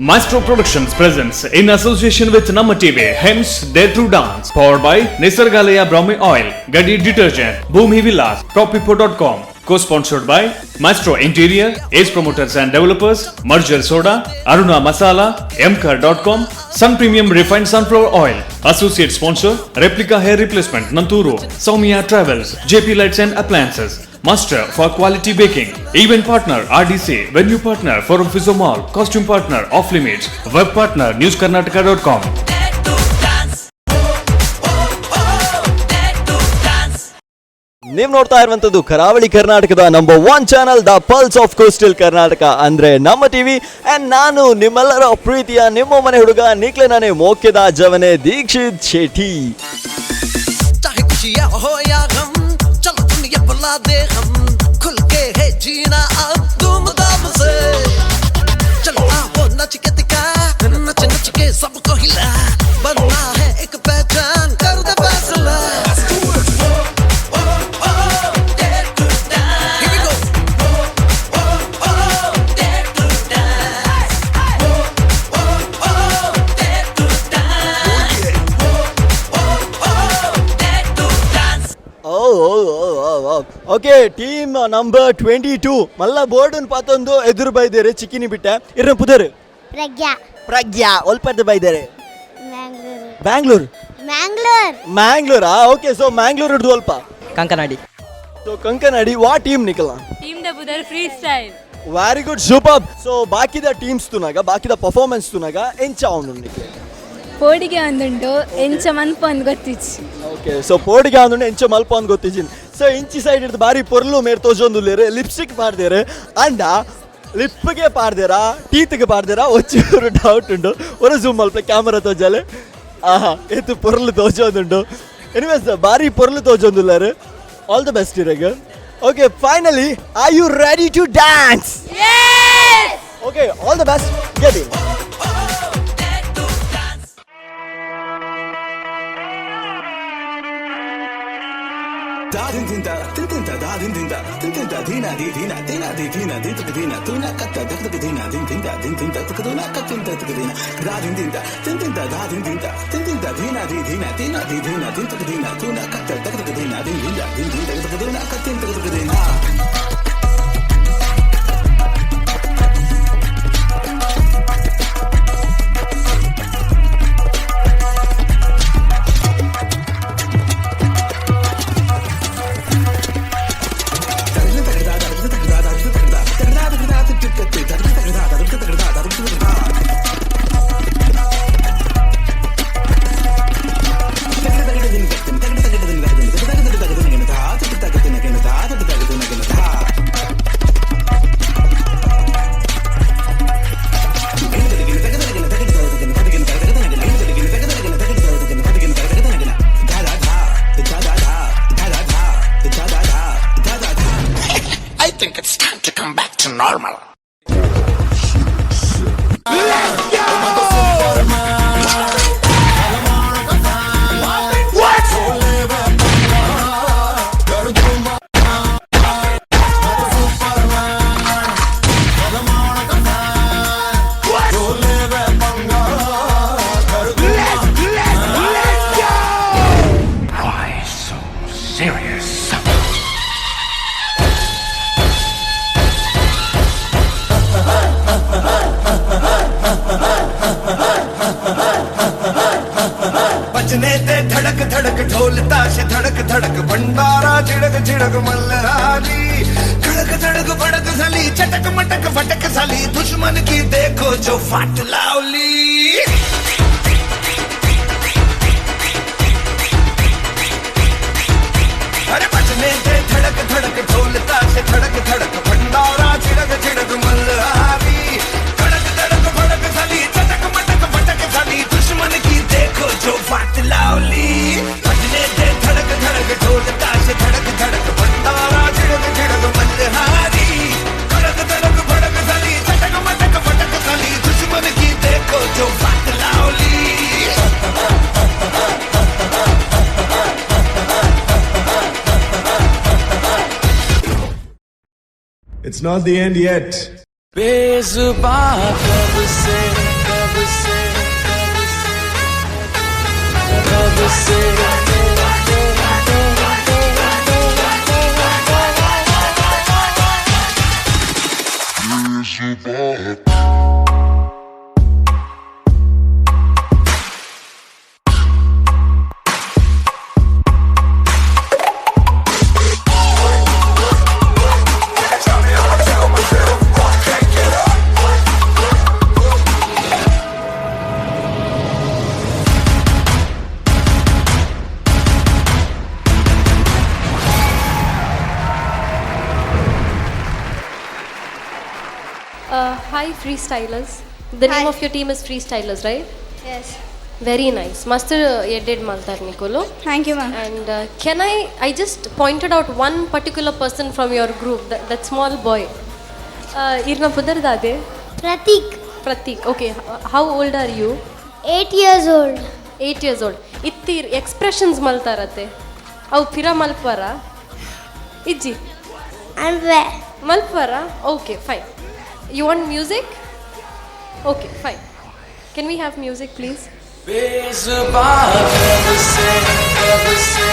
Maestro Productions presents in association with Namma TV, Hems Dare to Dance, powered by Nisargalaya Brahmi Oil, Gadi Detergent, Bhumi Villas, TopPipo.com, co-sponsored by Maestro Interior, Ace Promoters and Developers, Merger Soda, Aruna Masala, Mkar.com, Sun Premium Refined Sunflower Oil, Associate Sponsor, Replica Hair Replacement, Nanturu, Soumya Travels, JP Lights and Appliances, Master for Quality Baking, Event Partner RDC, Venue Partner Forum Physio Mall, Costume Partner Off Limits, Web Partner NewsKarnataka.com. ನೀವು ನೋಡ್ತಾ ಇರುವಂತದ್ದು ಕರಾವಳಿ ಕರ್ನಾಟಕದ number one channel, the pulse of coastal Karnataka, ಅಂದ್ರೆ ನಮ್ಮ TV. ಅಂಡ್ ನಾನು ನಿಮ್ಮೆಲ್ಲರ ಪ್ರೀತಿಯ ನಿಮ್ಮ ಮನೆ ಹುಡುಗ ನಿಕ್ಲೆ ನಾನೇ ಮೋಕ್ಯದ ಜವನೆ ದೀಕ್ಷಿತ್ ಶೆಟ್ಟಿ. चाहे खुशियाँ हो या गम, चलो दुनिया भुला दे हम। खुल के है जीना अब धूम धाम से। चलो आओ नच के दिखा, नच नच के सबको हिला। बनना है एक पहचान, कर दे फैसला। Here we go. Dare to dance. Dare to dance. Dare to dance. Oh, okay, team number 22 ಮಲ್ಲ ಬೋರ್ಡ್ ಪಾತೊಂದು ಎದುರು ಬೈದೇರೆ ಚಿಕ್ಕಿನಿ ಬಿಟ್ಟೆ ಇರ ಪುದರ್. ಪ್ರಜ್ಞಾ. ಪ್ರಜ್ಞಾ, ಒಲ್ಪರ್ದು ಬೈದೇರೆ? ಮ್ಯಾಂಗ್ಳೂರು. ಬ್ಯಾಂಗ್ಳೂರ್? ಮ್ಯಾಂಗ್ಳೂರ್. ಮ್ಯಾಂಗ್ಳೂರಾ? ಓಕೆ, ಸೊ ಮ್ಯಾಂಗ್ಳೂರ್ ಹಿಡ್ದು ಅಲ್ಪ? ಕಂಕನಾಡಿ. ಸೊ ಕಂಕನಾಡಿ, ವಾ ಟೀಮ್ ನಿಕಲ? ಟೀಮ್ the ಪುದರ್ free style. Very good, super. So ಬಾಕಿದ ಟೀಮ್ಸ್ ತುನಾಗ, ಬಾಕಿದ ಪರ್ಫಾರ್ಮೆನ್ಸ್ ತುನಾಗ ಎಂಚ ಅವನು ನಿಕ್ಕೆ? ಪೋಡಿಗೆ ಒಂದುಂಟು, ಎಂಚ ಮನ್ಪ ಒಂದು ಗೊತ್ತಿಚ್ಚಿ. ಓಕೆ, ಸೊ ಪೋಡಿಗೆ ಅಂದುಂಡು, ಎಂಚ ಮಲ್ಪ ಅಂದ್ ಗೊತ್ತಿಜಿನ್. ಸೊ ಇಂಚಿ ಸೈಡ್ ಹಿಡ್ದು ಬಾರಿ ಪೊರ್ಲು ಮೇರ್ ತೋಜೊಂದುಲ್ಲೇರು. ಲಿಪ್ಸ್ಟಿಕ್ ಪಾಡ್ದೇರು ಅಂಡ ಲಿಪ್ಗೆ ಪಾಡ್ದೇರಾ, ಟೀತ್ಗೆ ಪಾಡ್ದೇರಾ, ಒಚ್ಚೂರು ಡೌಟ್ ಉಂಡು. ಒರ ಝೂಮ್ ಮಲ್ಪ, ಕ್ಯಾಮರಾ ತೋಜಾಲೆ. ಆಹಾ, ಏತು ಪೊರ್ಲು ತೋಜೊಂದುಂಡು! ಎನಿವೇಸ್, ಬಾರಿ ಪೊರ್ಲು ತೋಜೊಂದುಲ್ಲಾರು. ಆಲ್ the best ಇರಗ. Okay, finally, are you ready to dance? Okay, all the best, get in. Dare to dance. ದಾದಿಂದಿಂದ ತಿಂತಿಂತ ದಾದಿಂದಿಂದ ತಿಂತಿಂತ ದೀನ the ದೀನ ದೀನ the ದೀನ the ತುಕ ದೀನ ತುನ ಕತ್ತ ದಕ್ ದಕ್ ದೀನ ದಿನ್ ತಿಂತ ದಿನ್ ತಿಂತ ತುಕ ತುನ ಕತ್ತಿಂತ ತುಕ ದೀನ ದಾದಿಂದಿಂದ ತಿಂತಿಂತ ದಾದಿಂದಿಂದ ತಿಂತಿಂತ ದೀನ the ದೀನ ದೀನ the ದೀನ ದಿನ್ ತುಕ ದೀನ ತುನ ಕತ್ತ ದಕ್ ದಕ್ ದೀನ ದಿನ್ ದಿಂದ ದಿನ್ ದಿಂದ ತುಕ ತುನ ಕತ್ತಿಂತ ತುಕ ದೀನ. I think it's time to come back to normal. Why so serious? बजने ते धड़क धड़क ढोल ताशे धड़क धड़क भंडारा झिड़क झिड़क मल्हारी खड़क धड़क भड़क झाली चटक मटक फटक झाली दुश्मन की देखो जो फाट लावली. अरे बजने ते धड़क धड़क ढोल ताशे धड़क धड़क भंडारा झिड़क झिड़क मल्हारी खड़क धड़क भड़क झाली चटक मटक फटक झाली दुश्मन की देखो जो फाट लावली. बजने ते धड़क धड़क ढोल ताशे धड़क धड़क भंडारा झिड़क झिड़क मल्हारी खड़क धड़क भड़क झाली चटक मटक फटक झाली दुश्मन की देखो जो फाट लावली. It's not the end yet. Bezubaan कब से. Hi, Freestylers. The name of your team is Freestylers, right? Yes. Very nice. ಮಸ್ತ್ ಎಡ್ಡೆಡ್ ಮಲ್ತಾರ್ ನಿಕುಲು. Thank you, ma'am. And can I just pointed out one particular person from your group, that small boy. ಇರ್ನ ಪುದರ್ದಾದೆ? Prateek. Prateek, okay. How old are you? 8 years old. 8 years old. ಇತ್ತೀರ್ expressions ಮಲ್ತಾರತ್ತೆ, ಅವು ಪಿರ ಮಲ್ಪರ ಇಜ್ಜಿ? ಅನ್ವೆ. ಮಲ್ಪರ. Okay, fine. You want music? Okay, fine. Can we have music, please? बेजुबान से से से.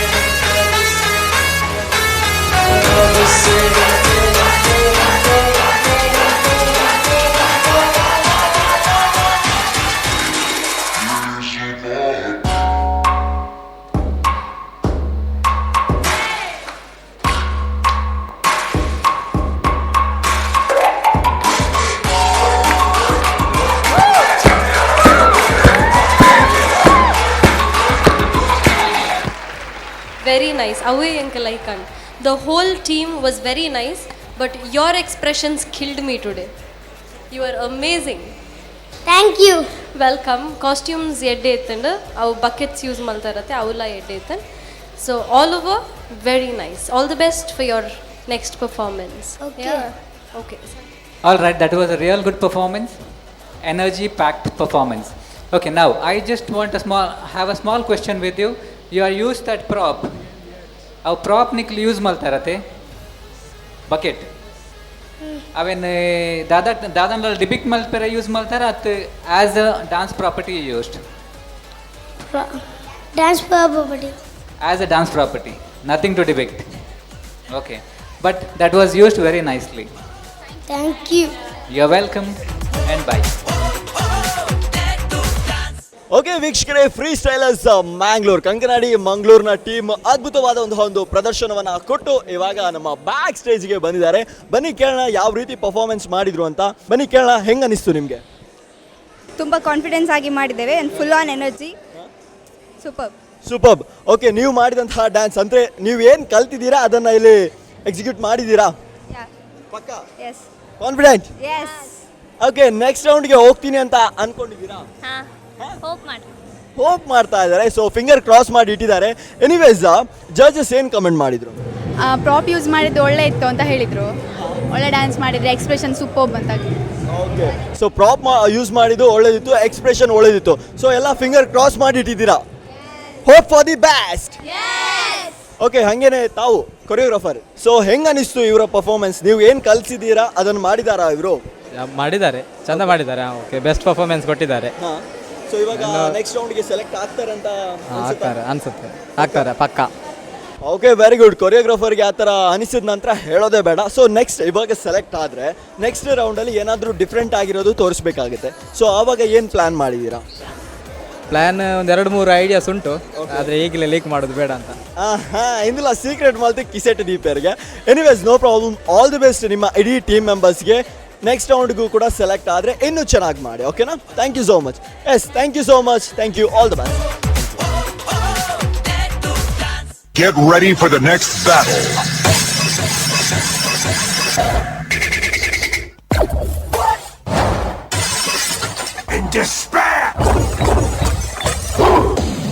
Very nice. ಅವೇ ಎಂಕ್ like and the whole team was very nice, but your expressions killed me today. You are amazing. Thank you. Welcome. Costumes ಎಡ್ಡೆ ಇತ್ತಂಡು, ಅವು buckets use ಮಲ್ತಾರತ್ತೆ, ಅವೆಲ್ಲ ಎಡ್ಡೆ ಇತ್ತಂಡ್. So all over, very nice. All the best for your next performance. Okay. Okay. All right, that was a real good performance, energy packed performance. Okay, now I just want a small have a small question with you. You are used that prop. ಅವು prop ನಿಕ್ಲು use ಮಲ್ತಾರತೆ, bucket, ಅವೇನು ದಾದಾ ದಾದನ್ಲ depict ಮಲ್ಪೆರ use ಮಲ್ತಾರ ಅತ್ as a dance property used? Dance property. As a dance property, nothing to depict. Okay, but that was used very nicely. Thank you. You are welcome and bye. Okay ವೀಕ್ಷಕರೇ, free ಸ್ಟೈಲರ್ಸ್ Mangalore, Kankanady ಮಂಗಳೂರಿನ team ಅದ್ಭುತವಾದ ಒಂದು ಒಂದು ಪ್ರದರ್ಶನವನ್ನ ಕೊಟ್ಟು ಇವಾಗ ನಮ್ಮ back ಸ್ಟೇಜ್ಗೆ ಬಂದಿದ್ದಾರೆ. ಬನ್ನಿ ಕೇಳೋಣ, ಯಾವ ರೀತಿ ಪರ್ಫಾರ್ಮೆನ್ಸ್ ಮಾಡಿದ್ರು ಅಂತ. ಬನ್ನಿ ಕೇಳೋಣ, ಹೆಂಗ ಅನಿಸ್ತು ನಿಮಗೆ? ತುಂಬ ಕಾನ್ಫಿಡೆನ್ಸ್ ಆಗಿ ಮಾಡಿದ್ದೇವೆ and full on energy. Super. Super. Okay, ನೀವು ಮಾಡಿದಂತಹ ಡ್ಯಾನ್ಸ್ ಅಂದ್ರೆ ನೀವು ಏನು ಕಲ್ತಿದ್ದೀರಾ, ಅದನ್ನ ಇಲ್ಲಿ ಎಕ್ಸಿಕ್ಯೂಟ್ ಮಾಡಿದ್ದೀರಾ? ಪಕ್ಕ? S. Confident? S. Okay, next ರೌಂಡ್ಗೆ ಹೋಗ್ತೀನಿ ಅಂತ ಅನ್ಕೊಂಡಿದ್ದೀರಾ? ಹಾಂ, ಹೋಪ್ ಮಾಡಿ. ಹೋಪ್ ಮಾಡ್ತಾ ಇದ್ದಾರೆ. ಸೊ ಫಿಂಗರ್ ಕ್ರಾಸ್ ಮಾಡಿ ಇಟ್ಟಿದ್ದಾರೆ. ಎನಿವೇಸ್, ಜಡ್ಜಸ್ ಏನು ಕಮೆಂಟ್ ಮಾಡಿದ್ರು? ಪ್ರಾಪ್ ಯೂಸ್ ಮಾಡಿದ್ದು ಒಳ್ಳೆ ಇತ್ತು ಅಂತ ಹೇಳಿದರು. ಒಳ್ಳೆ ಡ್ಯಾನ್ಸ್ ಮಾಡಿದ್ರೆ, ಎಕ್ಸ್ಪ್ರೆಷನ್ ಸೂಪರ್ ಅಂತ. ಓಕೆ, ಸೊ ಪ್ರಾಪ್ ಯೂಸ್ ಮಾಡಿದ್ದು ಒಳ್ಳೇದಿತ್ತು, ಎಕ್ಸ್ಪ್ರೆಷನ್ ಒಳ್ಳೇದಿತ್ತು. ಸೊ ಎಲ್ಲ ಫಿಂಗರ್ ಕ್ರಾಸ್ ಮಾಡಿ ಇಟ್ಟಿದ್ದೀರಾ. Hope for the best. Okay, ಹಾಗೇನೆ ತಾವು ಕೊರಿಯೋಗ್ರಾಫರ್. ಸೊ ಹೆಂಗ್ ಅನಿಸ್ತು ಇವರ ಪರ್ಫಾರ್ಮೆನ್ಸ್? ನೀವು ಏನು ಕಲ್ಸಿದ್ದೀರಾ, ಅದನ್ನು ಮಾಡಿದಾರಾ ಇವರು? ಮಾಡಿದ್ದಾರೆ, ಚಂದ ಮಾಡಿದ್ದಾರೆ. ಓಕೆ, ಬೆಸ್ಟ್ ಪರ್ಫಾರ್ಮೆನ್ಸ್ ಕೊಟ್ಟಿದ್ದಾರೆ. ಸೊ ಇವಾಗ ನೆಕ್ಸ್ಟ್ ರೌಂಡ್ಗೆ ಸೆಲೆಕ್ಟ್ ಆಗ್ತಾರೆ ಅಂತ? ಆಗ್ತಾರೆ ಅನ್ಸುತ್ತೆ, ಆಗ್ತಾರೆ ಪಕ್ಕ. Okay, very good. ಕೊರಿಯೋಗ್ರಾಫರ್ಗೆ ಆ ಥರ ಅನಿಸಿದ ನಂತರ ಹೇಳೋದೇ ಬೇಡ. ಸೊ ನೆಕ್ಸ್ಟ್ ಇವಾಗ ಸೆಲೆಕ್ಟ್ ಆದರೆ ನೆಕ್ಸ್ಟ್ ರೌಂಡಲ್ಲಿ ಏನಾದರೂ ಡಿಫ್ರೆಂಟ್ ಆಗಿರೋದು ತೋರಿಸ್ಬೇಕಾಗುತ್ತೆ. ಸೊ ಆವಾಗ ಏನು ಪ್ಲ್ಯಾನ್ ಮಾಡಿದ್ದೀರಾ? ಪ್ಲಾನ್ ಒಂದು ಎರಡು ಮೂರು ಐಡಿಯಾಸ್ ಉಂಟು, ಆದರೆ ಈಗಲೇ ಲೀಕ್ ಮಾಡೋದು ಬೇಡ ಅಂತ. ಹಾಂ, ಇಂದಿಲ್ಲ ಸೀಕ್ರೆಟ್ ಮಾಲ್ತಿ ಕಿಸೆಟ್ ದೀಪೇರಿಗೆ. Anyways, no problem. All the best ನಿಮ್ಮ ಇಡೀ ಟೀಮ್ ಮೆಂಬರ್ಸ್ಗೆ. ನೆಕ್ಸ್ಟ್ ರೌಂಡ್ಗೂ ಕೂಡ ಸೆಲೆಕ್ಟ್ ಆದರೆ ಇನ್ನೂ ಚೆನ್ನಾಗಿ ಮಾಡಿ, ಓಕೆನಾ? Thank you so much. Yes, thank you so much. Thank you. All the best. Get ready for the next battle. In despair!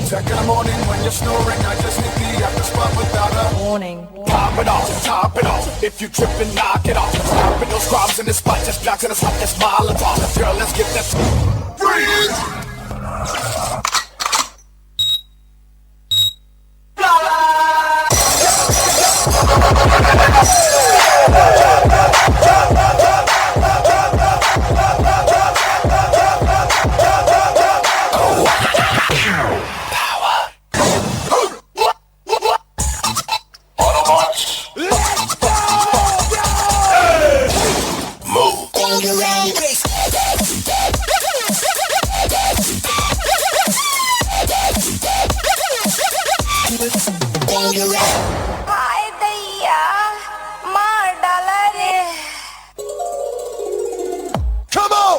Check in the morning when you're snoring. I just hit the after spot without a warning. Top it off, top it off. If you trippin', knock it off. Stopping those scribes in the spot, just blocks in the spot, that's Molotov. Girl, let's get that freeze. Autobots. Let's go! Move. हाय दैया, मार डाला रे. Come on!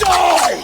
Die!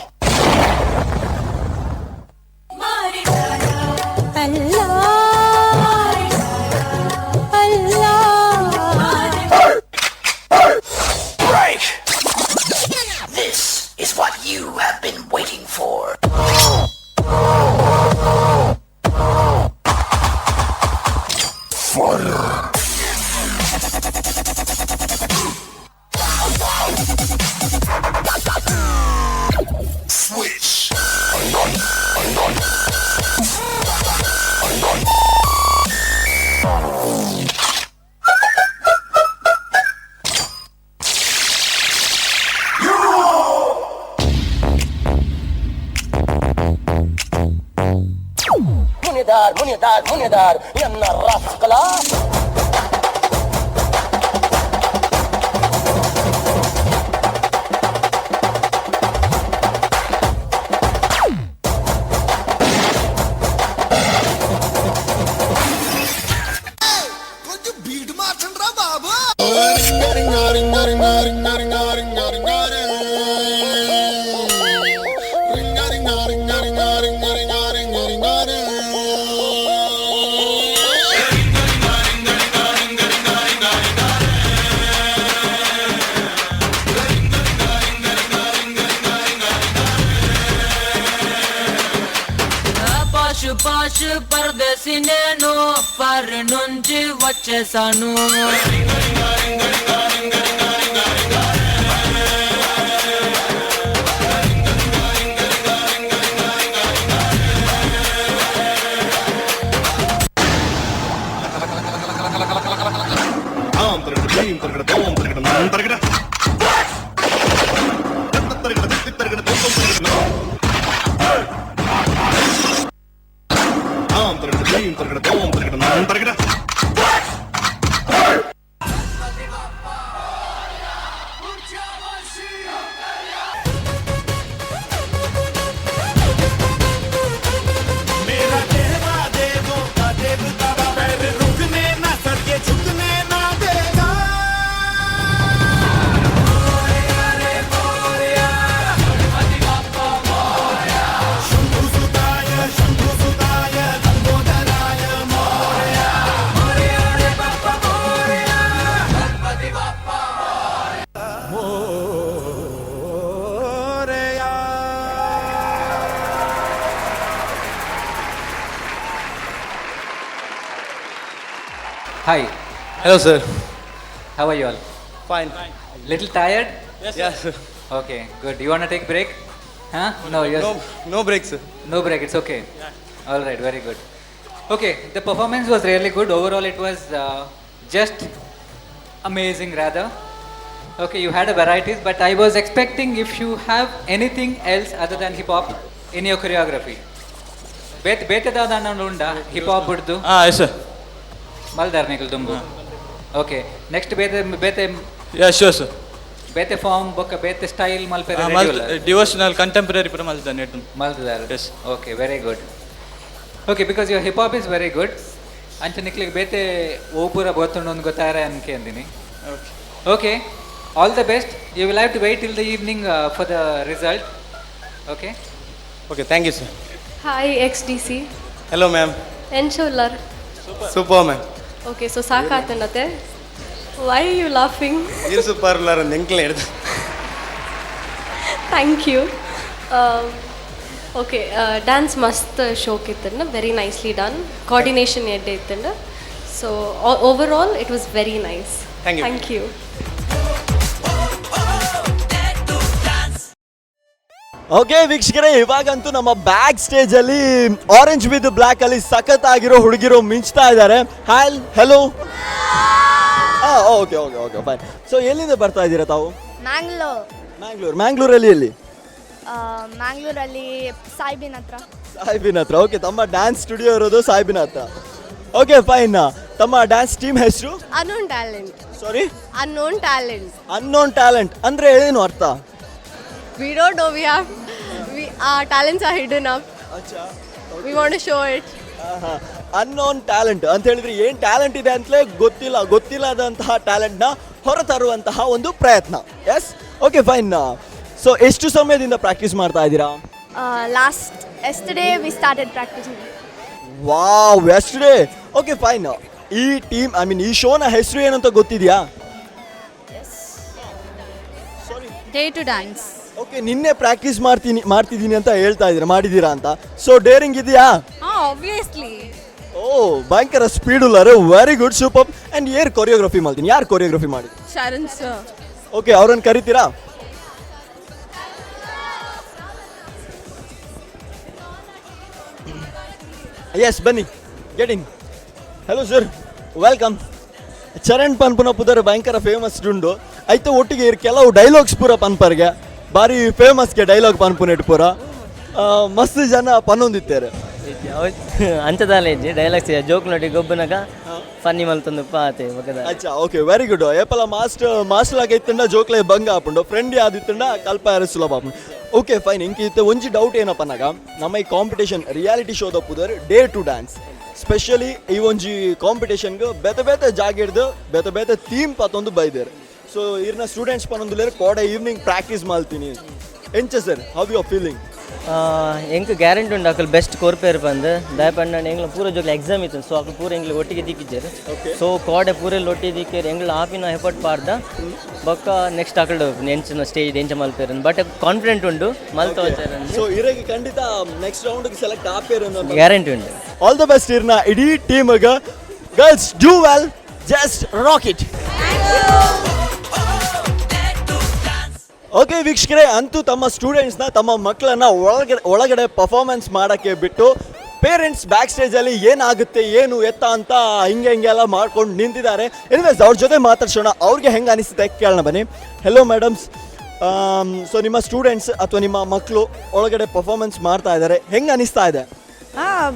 ಮುನಿದಾರ್ ಮುನಿದಾರ್ ಮುನಿದಾರ್ ಎನ್ನ ರಾಸ್ಕಲ. పాష్ పరదేశి నేను foreign నుంచి వచ్చేసాను. Hi. Hello, sir. How are you all? Fine. Little tired? Yes, yeah, sir. Okay, good. You want to take break? Huh? No, yes. No, no break, sir. No break, it's okay. Yeah. All right, very good. Okay, the performance was really good. Overall, it was just amazing, rather. Okay, you had a varieties, but I was expecting if you have anything else other than hip-hop in your choreography. ಬೇತೆ ದಾದ hip hop ಬಿಡ್ದು? Ah, yes, sir. ಮಲ್ದಾರ್ ನಿಕಲ್ ದುಂಬು. Okay, next ಬೇತೆ ಬೇತೆ? Yeah, sure, sir. ಬೇತೆ form ಬೊಕ್ಕ ಬೇತೆ style ಮಲ್ಪೆರೆ ready ಉಲ್ಲ? ಡಿವೋಷನಲ್ ಕಂಟೆಂಪ್ರರಿ ಪೂರ ಮಲ್ತ ನೆಟ್. ಮಲ್ತದಾರ್. Yes. Okay, very good. Okay, because your hip hop is very good. ಅಂಚ ನಿಕ್ಲಿಗೆ ಬೇತೆ ಓ ಪೂರ ಗೊತ್ತುಂಡು ಒಂದು ಗೊತ್ತಾರೆ ಅನ್ಕೆ ಅಂದಿನಿ. Okay, all the best. You will have to wait till the evening for the result. Okay. Okay, thank you, sir. Hi XDC. Hello, ma'am. ಎಂಚ ಉಲ್ಲಾರ್? Super, ma'am. Okay, so ಸಾಕಾತನತೆ. Why you laughing? ಈರ್ super ಉಲ್ಲಾರ ಎಂಕ್ಲೆ ಹಿಡ್ದು. Thank you. Okay, dance ಮಸ್ತ್ ಶೋಕ್ ಇತ್ತಂಡ, very nicely done. Coordination ಎಡ್ಡೆ ಇತ್ತಂಡ. So overall it was very nice. Thank you. Thank you. Okay ವೀಕ್ಷಕರೇ, ಇವಾಗಂತೂ ನಮ್ಮ back stage ಅಲ್ಲಿ orange with black ಅಲ್ಲಿ ಸಖತ್ ಆಗಿರೋ ಹುಡುಗಿರು ಮಿಂಚ್ತಾ ಇದ್ದಾರೆ. Hi, hello. Okay okay okay, fine. So ಎಲ್ಲಿಂದ ಬರ್ತಾ ಇದ್ದೀರಾ ತಾವು? ಮ್ಯಾಂಗ್ಳೂರ್. ಮ್ಯಾಂಗ್ಳೂರ್. ಮ್ಯಾಂಗ್ಳೂರಲ್ಲಿ ಎಲ್ಲಿ? ಮ್ಯಾಂಗ್ಳೂರಲ್ಲಿ ಸಾಯಿಬಿನ್ ಹತ್ರ. ಸಾಯಿಬಿನ್ ಹತ್ರ. ಓಕೆ, ತಮ್ಮ ಡ್ಯಾನ್ಸ್ ಸ್ಟುಡಿಯೋ ಇರೋದು ಸಾಯಿಬಿನ್ ಹತ್ರ. Okay, fine. ತಮ್ಮ ಡ್ಯಾನ್ಸ್ ಟೀಮ್ ಹೆಸರು? Unknown talent. Sorry? Unknown talent. Unknown talent ಅಂದ್ರೆ ಏನು ಅರ್ಥ? We don't know, we have we our talents are hidden up. We want to show it. Unknown talent ಅಂತ ಹೇಳಿದ್ರೆ ಏನು ಟ್ಯಾಲೆಂಟ್ ಇದೆ ಅಂತಲೇ ಗೊತ್ತಿಲ್ಲ, ಗೊತ್ತಿಲ್ಲದಂತಹ ಟ್ಯಾಲೆಂಟ್ನ ಹೊರತರುವಂತಹ ಒಂದು ಪ್ರಯತ್ನ. Yes, okay, fine. So ಎಷ್ಟು ಸಮಯದಿಂದ ಪ್ರಾಕ್ಟೀಸ್ ಮಾಡ್ತಾ ಇದ್ದೀರಾ? Last yesterday we started practicing. Wow, yesterday. Okay, fine. ಈ team, I mean ಈ ಶೋನ ಹೆಸರು ಏನಂತ ಗೊತ್ತಿದೆಯಾ? Dare to dance. Okay, ನಿನ್ನೆ ಪ್ರಾಕ್ಟೀಸ್ ಮಾಡ್ತಿದ್ದೀನಿ ಅಂತ ಹೇಳ್ತಾ ಇದ್ದೀರಾ, ಮಾಡಿದ್ದೀರಾ ಅಂತ. ಸೊ ಡೇರಿಂಗ್ ಇದೆಯಾ? ಹಾಂ, ಆಬ್ವಿಯಸ್ಲಿ. ಓ, ಭಯಂಕರ speed ಉಲ್ಲಾರೆ. Very good, super. And air choreography ಮಾಡ್ತೀನಿ, ಯಾರು ಕೊರಿಯೋಗ್ರಫಿ ಮಾಡಿ? ಶರಣ್ ಸರ್. ಓಕೆ, ಅವ್ರನ್ನ ಕರಿತೀರಾ? ಎಸ್, ಬನ್ನಿ, get in. Hello sir, welcome. Charan ಪನ್ಪುನ ಪುದರ್ ಭಯಂಕರ ಫೇಮಸ್ ಉಂಡು ಐತೆ. ಒಟ್ಟಿಗೆ ಇರ್ ಕೆಲವು ಡೈಲಾಗ್ಸ್ ಪೂರ ಪನ್ಪರ್ಗೆ ಬಾರಿ ಫೇಮಸ್ಗೆ ಡೈಲಾಗ್ ಪನ್ಪುನೆಟ್ ಪೂರ ಮಸ್ತ್ ಜನ ಪನ್ನೊಂದಿತ್ತಾರೆ. ಅಂಚದಾಲ ಇಜ್ಜಿ ಡೈಲಾಗ್ಸ್ ಜೋಕ್ ನೋಡಿ ಗೊಬ್ಬುನಗ ಫನ್ನಿ ಮಲ್ತೊಂದು ಆತೆ ಬೊಕದ. ಅಚ್ಚಾ, ಓಕೆ, ವೆರಿ ಗುಡ್. ಏಪಲ ಮಾಸ್ಟರ್ ಮಾಸ್ಟರ್ ಆಗ ಇತ್ತಂಡ ಜೋಕ್ಲೆ ಬಂಗ ಆಪುಂಡು, ಫ್ರೆಂಡ್ ಯಾದಿತ್ತಂಡ ಕಲ್ಪ ಯಾರು ಸುಲಭ ಆಪುಂಡು. Okay, fine. ಇಂಕ ಇತ್ತೆ ಒಂಜಿ ಡೌಟ್ ಏನಪ್ಪನಾಗ, ನಮ್ಮ ಈ ಕಾಂಪಿಟೇಷನ್ ರಿಯಾಲಿಟಿ ಶೋದ ಪುದರ್ ಡೇರ್ ಟು ಡ್ಯಾನ್ಸ್. ಸ್ಪೆಷಲಿ ಈ ಒಂಜಿ ಕಾಂಪಿಟೇಷನ್ಗೆ ಬೇತೆ ಬೇತೆ ಜಾಗ ಹಿಡ್ದು ಬೇತೆ ಬೇತೆ ಥೀಮ್ ಪತ್ತೊಂದು ಬೈದೇರು. ಸೊ ಇರ್ನ ಸ್ಟೂಡೆಂಟ್ಸ್ ಪನೊಂದುಲೇರು ಕೋಡೆ ಈವ್ನಿಂಗ್ ಪ್ರಾಕ್ಟೀಸ್ ಮಾಡ್ತೀನಿ ಎಂಚ sir, how you are feeling? ಎಂಕ್ ಗ್ಯಾರಂಟಿ ಉಂಡು ಅಕಲ್ ಬೆಸ್ಟ್ ಕೊರ್ಪೇರು ಪಂದ್. ದಾಯ ಪಂಡ ಎಂಗ್ಲ ಪೂರ ಜೋಕ್ಲೆ ಎಕ್ಸಾಮ್ ಇತ್ತು, ಸೊ ಅಕಲ್ ಪೂರ ಎಂಗ್ಲ ಒಟ್ಟಿಗೆ ದಿಕ್ಕಿಜ್ಜೆರ್. ಸೊ ಕೋಡೆ ಪೂರ ಒಟ್ಟಿಗೆ ದಿಕ್ಕೇರು, ಎಂಗ್ಲ ಆಪಿನ ಎಫರ್ಟ್ ಪಾಡ್ದ ಬೊಕ್ಕ ನೆಕ್ಸ್ಟ್ ಅಕಲ್ಡ್ ಎಂಚಿನ ಸ್ಟೇಜ್ ಎಂಚ ಮಲ್ಪೇರು, ಬಟ್ ಕಾನ್ಫಿಡೆಂಟ್ ಉಂಡು ಮಲ್ತ. ಸೊ ಇರಗೆ ಖಂಡಿತ ನೆಕ್ಸ್ಟ್ ರೌಂಡ್ ಸೆಲೆಕ್ಟ್ ಆಪೇರು? ಗ್ಯಾರಂಟಿ ಉಂಡು. ಆಲ್ the best ಇರ್ನ ಇಡೀ ಟೀಮ್ಗೆ. Girls, do well, just rock it. Okay ವೀಕ್ಷಕರೇ, ಅಂತೂ ತಮ್ಮ ಸ್ಟೂಡೆಂಟ್ಸ್ನ, ತಮ್ಮ ಮಕ್ಕಳನ್ನ ಒಳಗಡೆ ಒಳಗಡೆ ಪರ್ಫಾರ್ಮೆನ್ಸ್ ಮಾಡೋಕ್ಕೆ ಬಿಟ್ಟು ಪೇರೆಂಟ್ಸ್ ಬ್ಯಾಕ್ ಸ್ಟೇಜಲ್ಲಿ ಏನಾಗುತ್ತೆ ಏನು ಎತ್ತ ಅಂತ ಹಿಂಗೆ ಹಿಂಗೆಲ್ಲ ಮಾಡ್ಕೊಂಡು ನಿಂತಿದ್ದಾರೆ. ಎನಿವೇಸ್, ಅವ್ರ ಜೊತೆ ಮಾತಾಡ್ಸೋಣ, ಅವ್ರಿಗೆ ಹೆಂಗೆ ಅನಿಸುತ್ತೆ ಕೇಳೋಣ ಬನ್ನಿ. Hello madams. ಸೊ ನಿಮ್ಮ ಸ್ಟೂಡೆಂಟ್ಸ್ ಅಥವಾ ನಿಮ್ಮ ಮಕ್ಕಳು ಒಳಗಡೆ ಪರ್ಫಾರ್ಮೆನ್ಸ್ ಮಾಡ್ತಾ ಇದ್ದಾರೆ, ಹೆಂಗೆ ಅನಿಸ್ತಾ ಇದೆ? ಹಾಂ,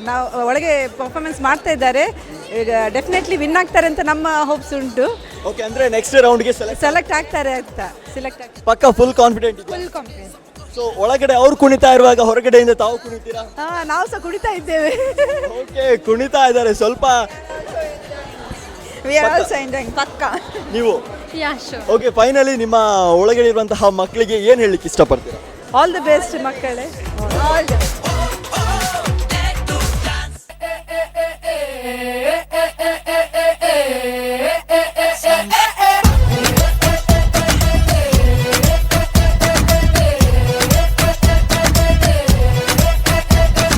ನಾವು ಒಳಗೆ ಪರ್ಫಾರ್ಮೆನ್ಸ್ ಮಾಡ್ತಾ ಇದ್ದಾರೆ. ಈಗ ಡೆಫಿನೆಟ್ಲಿ ವಿನ್ ಆಗ್ತಾರೆ ಅಂತ ನಮ್ಮ ಹೋಪ್ಸ್ ಉಂಟು. ಓಕೆ, ಅಂದರೆ ನೆಕ್ಸ್ಟ್ ರೌಂಡ್ಗೆ ಸೆಲೆಕ್ಟ್ ಸೆಲೆಕ್ಟ್ ಆಗ್ತಾರೆ ಅಂತ, ಸೆಲೆಕ್ಟ್ ಆಗ್ತಾರೆ. ಪಕ್ಕ full confident? Full confidence. So ಒಳಗಡೆ ಅವ್ರು ಕುಣಿತಾ ಇರುವಾಗ ಹೊರಗಡೆಯಿಂದ ತಾವು ಕುಣಿತೀರಾ? ಹಾಂ, ನಾವು ಸಹ ಕುಣಿತಾ ಇದ್ದೇವೆ. ಓಕೆ, ಕುಣಿತಾ ಇದ್ದಾರೆ ಸ್ವಲ್ಪ. We are also enjoying ಪಕ್ಕ. ನೀವು? ಯಾ, sure. Okay, finally ನಿಮ್ಮ ಒಳಗಡೆ ಇರುವಂತಹ ಮಕ್ಕಳಿಗೆ ಏನು ಹೇಳಲಿಕ್ಕೆ ಇಷ್ಟಪಡ್ತೀರಾ? ಆಲ್ the best ಮಕ್ಕಳೇ, ಆಲ್ the best.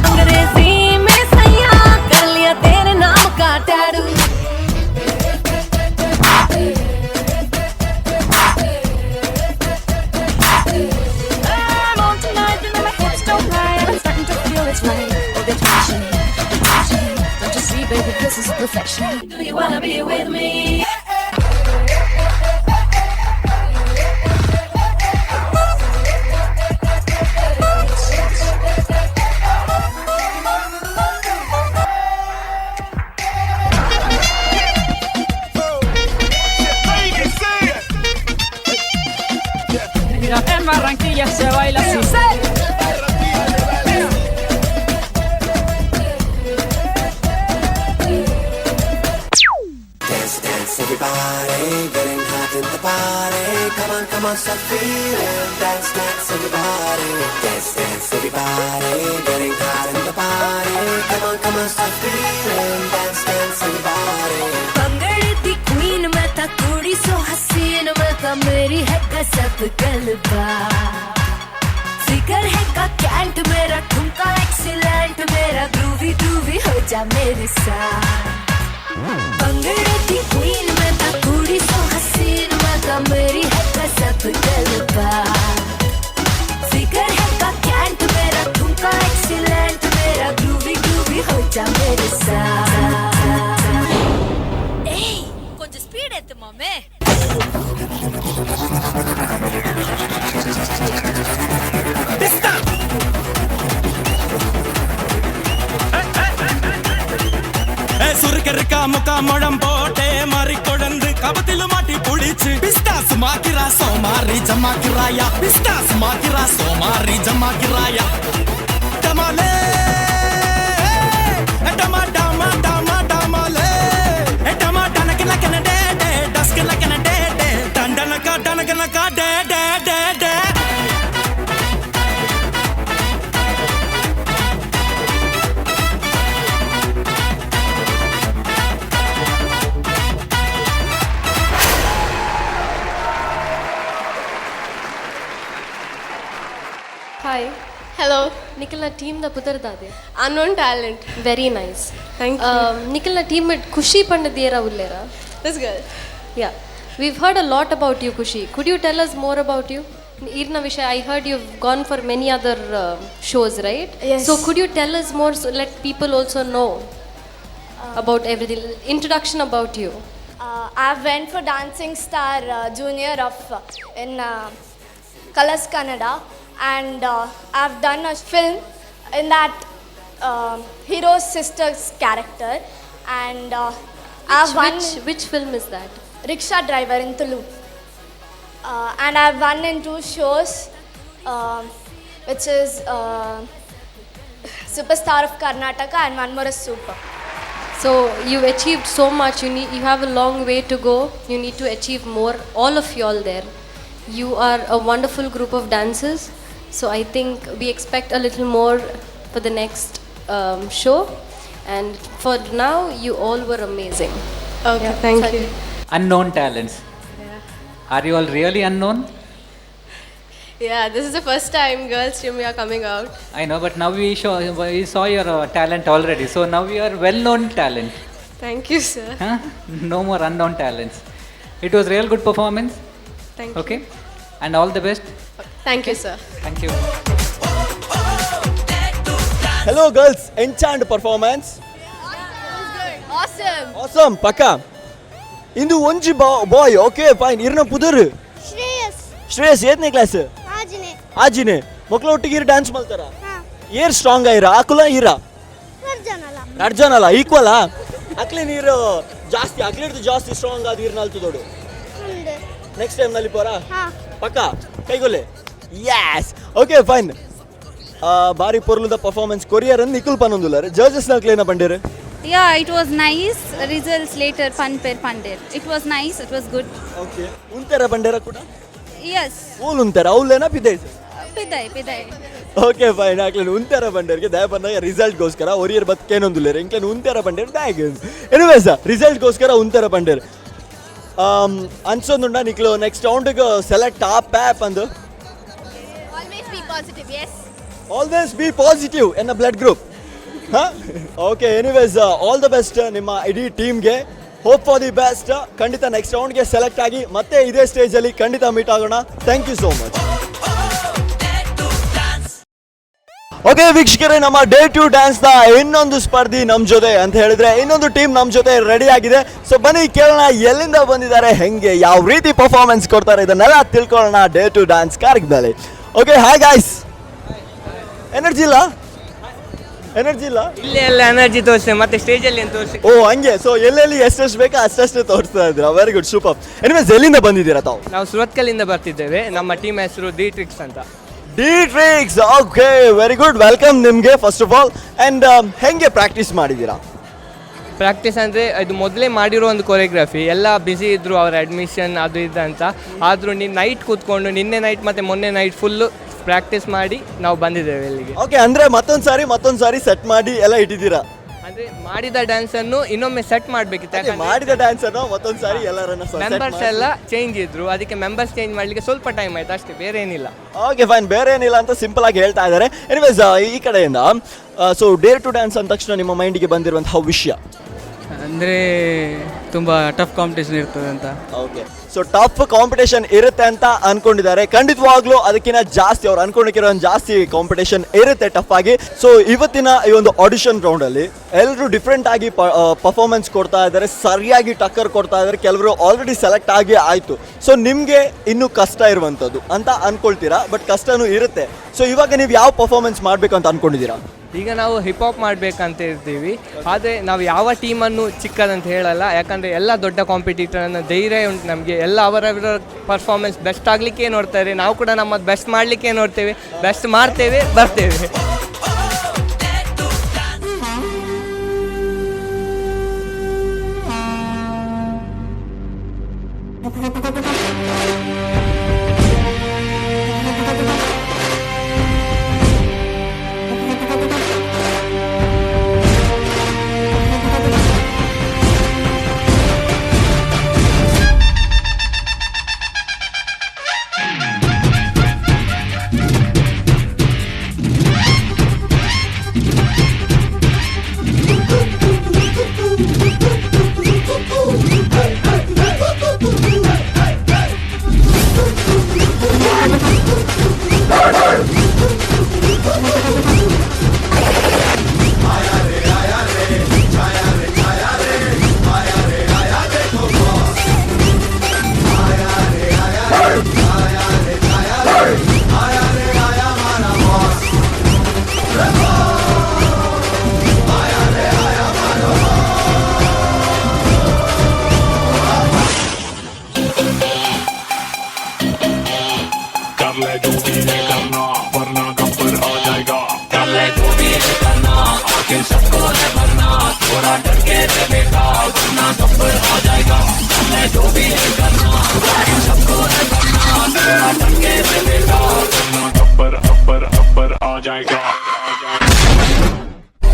अंग्रेजी में सैया कर लिया तेरे नाम का tattoo. I'm on tonight and my hips don't lie. I'm starting to feel it's right. Oh, they're passion, the passion. Don't you see, baby, this is perfection. Do you wanna be with me? Mira, en Barranquilla se baila así. Dance, dance, everybody, getting hot in the party. Come on, come on, start feeling. Dance, dance, everybody. Dance, dance, everybody, getting hot in the party. Come on, come on, start feeling. Dance, dance, everybody. भंगड़े the queen मैं था, कुड़ी सो हसीन मैं था, मेरी है गजब गलबा। फिगर है का कैंट मेरा, ठुमका एक्सीलेंट मेरा, ग्रूवी ग्रूवी हो जा मेरे साथ। भंगड़े दी क्वीन मैं था, कुड़ी सो हसीन मैं था, मेरी है गजब गलबा। फिगर है का कैंट मेरा, ठुमका एक्सीलेंट मेरा, ग्रूवी ग्रूवी हो जा मेरे साथ। ஏய், கொஞ்சம் ஸ்பீட் ஏத்து மாமே. சுருக்கருக்கா முக்கா முழம் போட்டே மாறி கொழந்து கபத்தில மாட்டி புடிச்சு பிஸ்தாஸ் மாக்கிறா சோமாரி ஜமாக்கிறாயா, பிஸ்தாஸ் மாக்கிறா சோமாரி ஜமாக்கிறாயா. டமாலே டமா டமா டமா டமாலே டமா டனக்கு நக்கன டே டே டஸ்க்கு நக்கன டே டே டண்டனக்கா டனக்கனக்கா டே டே டே டே. ಹಾಯ್. ಹಲೋ. ನಿಖಿಲ್ನ ಟೀಮ್ ದ ಪುದರ್ ದಾದೆ? Unknown talent. Very nice. Thank you. ನಿಖಿಲ್ನ team ಖುಷಿ ಪಂಡದಿಯರ ಉಲ್ಲೇರ? This girl. Yeah, we've heard a lot about you, Khushi. Could you tell us more about you? ಈರ್ನ ವಿಷಯ, I heard you gone for many other shows, right? Yes. So could you tell us more, let people also know about everything, introduction about you? I went for Dancing Star Junior of in Colors Kannada, and I've done a film. In that, hero's sister's character, and I've won. Which film is that? Rickshaw Driver in Tulu. And I've won in 2 shows, which is Superstar of Karnataka and one more is Super. So you've achieved so much. You have a long way to go. You need to achieve more. All of you all there. You are a wonderful group of dancers. So I think we expect a little more for the next show. And for now, you all were amazing. Okay, Yeah, thank sorry. you. Unknown talents. Yeah. Are you all really unknown? Yeah, this is the first time girls team we are coming out. I know, but now we saw your talent already. So now you are well-known talent. Thank you, sir. Huh? No more unknown talents. It was real good performance. Thank you. Okay, and all the best. Thank you, sir. Thank you. Hello, girls. Enchant performance. Awesome. Awesome, ಪಕ್ಕ. ಇಂದು ಒಂಜಿ boy, okay fine. ಇರ್ನ ಪುದರ್? Shreyas. Shreyas, ಏತ್ನೇ class? ಆಜಿನೇ. ಆಜಿನೇ. ಮಕ್ಳ ಒಟ್ಟಿಗೆ ಇರ್ dance ಮಾಡ್ತಾರ? ಹಾ. ಏರ್ ಸ್ಟ್ರಾಂಗ್ ಆಯಿರ, ಆಕುಲ ಈರ? ಅರ್ಜುನಲ್ಲ. ಅರ್ಜುನಲ್ಲ, ಈಕ್ವಲ್? ಅಕ್ಲೆ ನೀರು ಜಾಸ್ತಿ, ಅಕ್ಲಿರ್ದು ಜಾಸ್ತಿ ಸ್ಟ್ರಾಂಗ್ ಆದ ನೀರು ನಲ್ತದೋಡು. ಉಂಡು. ನೆಕ್ಸ್ಟ್ ಟೈಮ್ ನಲ್ಲಿ ಪೋರಾ? ಹಾ. ಪಕ್ಕ ಕೈಗೊಲ್ಲೆ. Yes, okay fine. ಬಾರಿ ಪೊರ್ಲುದ ಪರ್ಫಾರ್ಮೆನ್ಸ್ ಕೊರಿಯರ್ ಅನ್ನು ನಿಖುಲ್ ಪನೊಂದುಲ್ಲಾರೆ. Judges ನಕ್ಲೇನ ಬಂಡೇರು? Yeah, it was nice. Results later, fun pair pandir. It was nice, it was good. Okay. ಉಂತೆರ ಬಂಡೇರ ಕೂಡ? Yes. ಓಲ್ ಉಂತೆರ, ಅವ್ಲೇನ ಪಿದೈ? ಪಿದೈ, ಪಿದೈ. Okay fine. ಆಕ್ಲೇನು ಉಂತೆರ ಬಂಡೇರ್ಗೆ ದಯ ಬಂದಾಗ ರಿಸಲ್ಟ್ಗೋಸ್ಕರ ಒರಿಯರ್ ಬತ್ಕೇನೊಂದುಲ್ಲೇರು. ಇಂಕ್ಲೇನು ಉಂತೆರ ಬಂಡೇರ್ ದಾಯ್. ಎನಿವೇಸ್, ರಿಸಲ್ಟ್ಗೋಸ್ಕರ ಉಂತೆರ ಬಂಡೇರ್. ಅನ್ಸೊಂದುಂಡ ನಿಕ್ಲು ನೆಕ್ಸ್ಟ್ ರೌಂಡ್ಗೆ ಸೆಲೆಕ್ಟ್ ಆ ಪ್ಯಾಪ್ ಅಂದು? Always be positive, yes. Always be positive ಎನ್ನ blood group. Ha? Okay, anyways, all the best ನಿಮ್ಮ ಇಡೀ ಟೀಮ್ಗೆ. Hope for the best. ಖಂಡಿತ ನೆಕ್ಸ್ಟ್ ರೌಂಡ್ಗೆ ಸೆಲೆಕ್ಟ್ ಆಗಿ ಮತ್ತೆ ಇದೇ ಸ್ಟೇಜಲ್ಲಿ ಖಂಡಿತ ಮೀಟ್ ಆಗೋಣ. Thank you so much. Okay ವೀಕ್ಷಕರೇ, ನಮ್ಮ ಡೇ ಟು ಡ್ಯಾನ್ಸ್ನ ಇನ್ನೊಂದು ಸ್ಪರ್ಧಿ ನಮ್ಮ ಜೊತೆ ಅಂತ ಹೇಳಿದ್ರೆ ಇನ್ನೊಂದು ಟೀಮ್ ನಮ್ಮ ಜೊತೆ ರೆಡಿ ಆಗಿದೆ. ಸೊ ಬನ್ನಿ ಕೇಳೋಣ, ಎಲ್ಲಿಂದ ಬಂದಿದ್ದಾರೆ, ಹೆಂಗೆ, ಯಾವ ರೀತಿ ಪರ್ಫಾರ್ಮೆನ್ಸ್ ಕೊಡ್ತಾರೆ, ಇದನ್ನೆಲ್ಲ ತಿಳ್ಕೊಳ್ಳೋಣ ಡೇ ಟು ಡ್ಯಾನ್ಸ್ ಕಾರ್ಯಕ್ರಮದಲ್ಲಿ. Okay, hi guys. ಎನರ್ಜಿ ಇಲ್ಲ? ಎನರ್ಜಿ ಇಲ್ಲ? ಇಲ್ಲೇ ಎಲ್ಲ ಎನರ್ಜಿ ತೋರಿಸ್ತೇವೆ, ಮತ್ತೆ ಸ್ಟೇಜಲ್ಲಿ ಏನು ತೋರಿಸಿ. ಓ ಹಂಗೆ. ಸೊ ಎಲ್ಲೆಲ್ಲಿ ಎಷ್ಟೆಷ್ಟು ಬೇಕೋ ಅಷ್ಟಷ್ಟು ತೋರಿಸ್ತಾ ಇದ್ದೀರಾ. Very good, super. Anyways, ಎಲ್ಲಿಂದ ಬಂದಿದ್ದೀರಾ ತಾವು? ನಾವು ಸುರತ್ಕಲ್ಲಿಂದ ಬರ್ತಿದ್ದೇವೆ. ನಮ್ಮ ಟೀಮ್ ಹೆಸರು ಡಿ ಟ್ರಿಕ್ಸ್ ಅಂತ. D tricks, okay, very good. Welcome ನಿಮಗೆ ಫಸ್ಟ್ ಆಫ್ ಆಲ್. ಆ್ಯಂಡ್ ಹೆಂಗೆ ಪ್ರಾಕ್ಟೀಸ್ ಮಾಡಿದ್ದೀರಾ? ಪ್ರಾಕ್ಟೀಸ್ ಅಂದರೆ ಇದು ಮೊದಲೇ ಮಾಡಿರೋ ಒಂದು ಕೊರಿಯೋಗ್ರಫಿ. ಎಲ್ಲ ಬ್ಯುಸಿ ಇದ್ದರು, ಅವರ ಅಡ್ಮಿಷನ್ ಅದು ಇದು ಅಂತ. ಆದರೂ ನೀನು ನೈಟ್ ಕೂತ್ಕೊಂಡು ನಿನ್ನೆ ನೈಟ್ ಮತ್ತು ಮೊನ್ನೆ ನೈಟ್ ಫುಲ್ಲು ಪ್ರಾಕ್ಟೀಸ್ ಮಾಡಿ ನಾವು ಬಂದಿದ್ದೇವೆ ಇಲ್ಲಿಗೆ. ಓಕೆ, ಅಂದರೆ ಮತ್ತೊಂದು ಸಾರಿ ಸೆಟ್ ಮಾಡಿ ಎಲ್ಲ ಇಟ್ಟಿದ್ದೀರಾ? ಅಂದರೆ ಮಾಡಿದ ಡ್ಯಾನ್ಸನ್ನು ಇನ್ನೊಮ್ಮೆ ಸೆಟ್ ಮಾಡಬೇಕಿತ್ತು. ಅದೇ, ಮಾಡಿದ ಡ್ಯಾನ್ಸನ್ನು ಮತ್ತೊಂದು ಸಾರಿ ಎಲ್ಲರನ್ನ set members ಮಾಡಿ. ಎಲ್ಲ ಚೇಂಜ್ ಇದ್ರು, ಅದಕ್ಕೆ ಮೆಂಬರ್ಸ್ ಚೇಂಜ್ ಮಾಡಲಿಕ್ಕೆ ಸ್ವಲ್ಪ ಟೈಮ್ ಆಯ್ತು ಅಷ್ಟೇ, ಬೇರೆ ಏನಿಲ್ಲ. ಓಕೆ ಫೈನ್, ಬೇರೆ ಏನಿಲ್ಲ ಅಂತ ಸಿಂಪಲ್ ಆಗಿ ಹೇಳ್ತಾ ಇದ್ದಾರೆ. ಎನಿವೇಸ್, ಈ ಕಡೆಯಿಂದ ಸೊ ಡೇರ್ ಟು ಡ್ಯಾನ್ಸ್ ಅಂದ ತಕ್ಷಣ ನಿಮ್ಮ ಮೈಂಡಿಗೆ ಬಂದಿರುವಂತಹ ವಿಷಯ ಅಂದರೆ ತುಂಬ ಟಫ್ ಕಾಂಪಿಟೇಷನ್ ಇರ್ತದೆ ಅಂತ. ಓಕೆ, ಸೊ ಟಫ್ ಕಾಂಪಿಟೇಷನ್ ಇರುತ್ತೆ ಅಂತ ಅನ್ಕೊಂಡಿದ್ದಾರೆ. ಖಂಡಿತವಾಗ್ಲೂ ಅದಕ್ಕಿಂತ ಜಾಸ್ತಿ ಅವ್ರು ಅನ್ಕೊಂಡಿರೋ ಜಾಸ್ತಿ ಕಾಂಪಿಟೇಷನ್ ಇರುತ್ತೆ ಟಫ್ ಆಗಿ. ಸೊ ಇವತ್ತಿನ ಈ ಒಂದು ಆಡಿಷನ್ ರೌಂಡಲ್ಲಿ ಎಲ್ಲರೂ ಡಿಫ್ರೆಂಟ್ ಆಗಿ ಪರ್ಫಾರ್ಮೆನ್ಸ್ ಕೊಡ್ತಾ ಇದ್ದಾರೆ, ಸರಿಯಾಗಿ ಟಕ್ಕರ್ ಕೊಡ್ತಾ ಇದ್ದಾರೆ. ಕೆಲವರು ಆಲ್ರೆಡಿ ಸೆಲೆಕ್ಟ್ ಆಗಿ ಆಯಿತು. ಸೊ ನಿಮಗೆ ಇನ್ನೂ ಕಷ್ಟ ಇರುವಂಥದ್ದು ಅಂತ ಅನ್ಕೊಳ್ತೀರಾ, ಬಟ್ ಕಷ್ಟನೂ ಇರುತ್ತೆ. ಸೊ ಇವಾಗ ನೀವು ಯಾವ ಪರ್ಫಾರ್ಮೆನ್ಸ್ ಮಾಡಬೇಕು ಅಂತ ಅನ್ಕೊಂಡಿದ್ದೀರಾ? ಈಗ ನಾವು ಹಿಪ್ ಹಾಪ್ ಮಾಡಬೇಕಂತ ಇರ್ತೀವಿ. ಆದರೆ ನಾವು ಯಾವ ಟೀಮನ್ನು ಚಿಕ್ಕದಂತ ಹೇಳಲ್ಲ, ಯಾಕಂದರೆ ಎಲ್ಲ ದೊಡ್ಡ ಕಾಂಪಿಟೇಟರ್ ಅನ್ನೋ ಧೈರ್ಯ ಉಂಟು ನಮಗೆ. ಎಲ್ಲ ಅವರವರ ಪರ್ಫಾರ್ಮೆನ್ಸ್ ಬೆಸ್ಟ್ ಆಗಲಿಕ್ಕೆ ನೋಡ್ತಾರೆ, ನಾವು ಕೂಡ ನಮ್ಮದು ಬೆಸ್ಟ್ ಮಾಡಲಿಕ್ಕೆ ನೋಡ್ತೇವೆ, ಬೆಸ್ಟ್ ಮಾಡ್ತೇವೆ, ಬರ್ತೇವೆ. Thank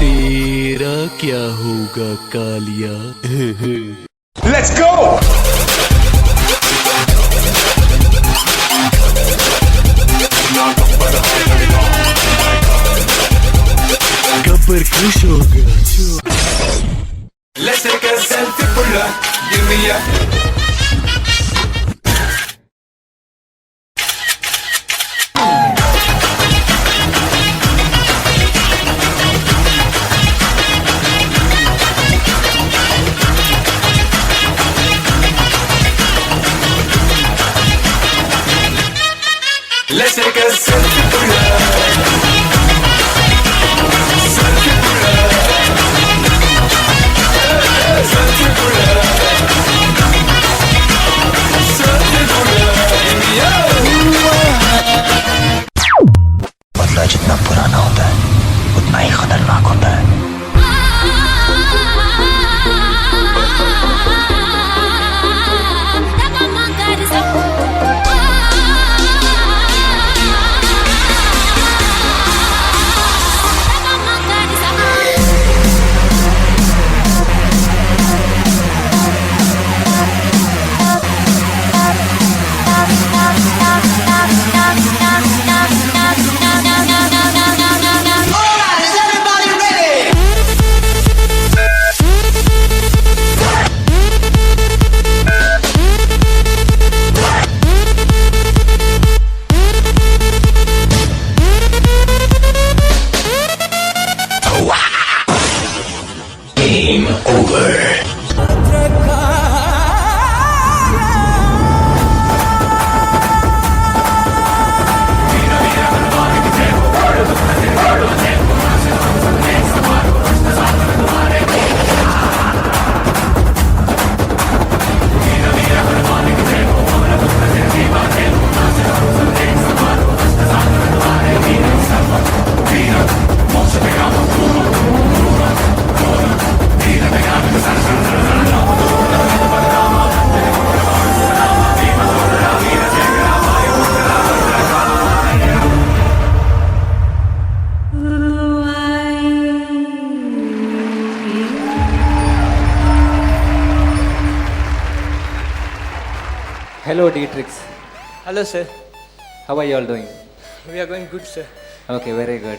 तेरा क्या होगा कालिया। Let's go. Gabbar खुश होगा। Let's take a selfie, pulla. Give me a. Let's take a selfie, pulla. Selfie, pulla. Selfie, pulla. Selfie, pulla. Yeah. बदला जितना पुराना होता है उतना ही खतरनाक होता है। Game over. Hello, Dietrich. Hello, sir. How are you all doing? We are going good, sir. Okay, very good.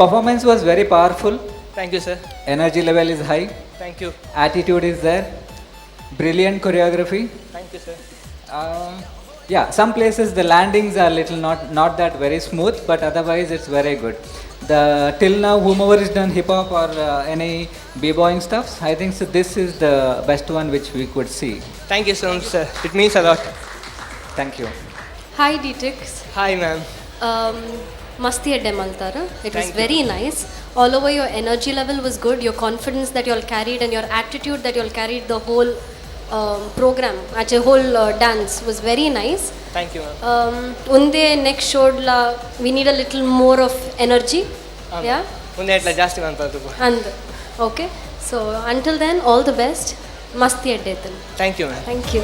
Performance was very powerful. Thank you, sir. Energy level is high. Thank you. Attitude is there. Brilliant choreography. Thank you, sir. Yeah, some places the landings are little not that very smooth, but otherwise it's very good. The till now whomever is done hip hop or any b-boying stuffs, I think so this is the best one which we could see. Thank you so much, sir. It means a lot. Thank you. Hi, Dietrich. Hi, ma'am. Masti Adde Maltara. It was Thank you. Very nice. All over your energy level was good. Your confidence that you all carried and your attitude that you all carried the whole program, actually whole dance was very nice. Thank you, ma'am. Unde next show la we need a little more of energy. Yeah. ಮುಂದೆ ಎಟ್ಲ ಜಾಸ್ತಿ ಮಾಡ್ತಾರೆ. And okay. So until then, all the best. Masti Adde. Thank you, ma'am. Thank you.